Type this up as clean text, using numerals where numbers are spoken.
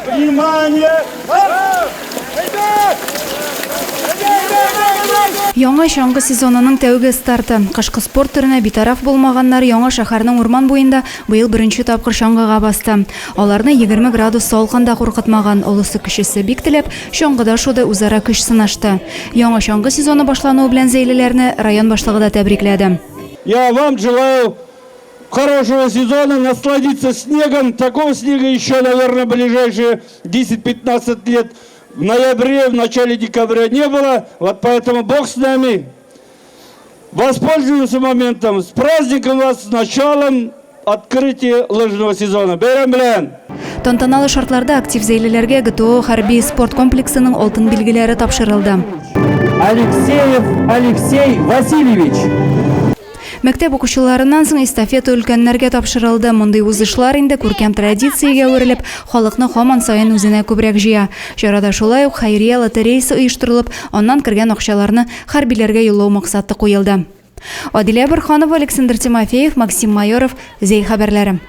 Внимание! Яңа чаңгы сезонының тәүге старты. Кышкы спорт төренә битараф булмаганнар яңа шәһәрнең урман буенда быел беренче тапкыр чаңгыга басты. Аларны 20 градус салкын да куркытмаган, олысы-кечесе бик теләп чаңгыда шуды, үзара көч сынашты. Яңа чаңгы сезоны башлануы белән зәйлеләрне район башлыгы да тәбрикләде. Я вам желаю хорошего сезона, насладиться снегом. Такого снега еще, наверное, ближайшие 10-15 лет в ноябре, в начале декабря не было. Вот поэтому Бог с нами. Воспользуемся моментом. С праздником вас, с началом открытия лыжного сезона. Бәйрәм белән! Тантаналы шартларда актив зәйлеләргә ГТО хәрби спорт комплексының алтын билгеләре тапшырылды. Алексеев Алексей Васильевич. Мәктәп укучыларыннан соң эстафета өлкәннәргә тапшырылды. Мондый узышлар инде күркәм традициягә әверелеп, халыкны һаман саен үзенә күбрәк җыя. Чарада шулай ук хәйрия лотереясы оештырылып, аннан кергән акчаларны хәрбиләргә юллау максаты куелды. Адилә Борһанова, Александр Тимофеев, Максим Майоров, Зәй хәбәрләре.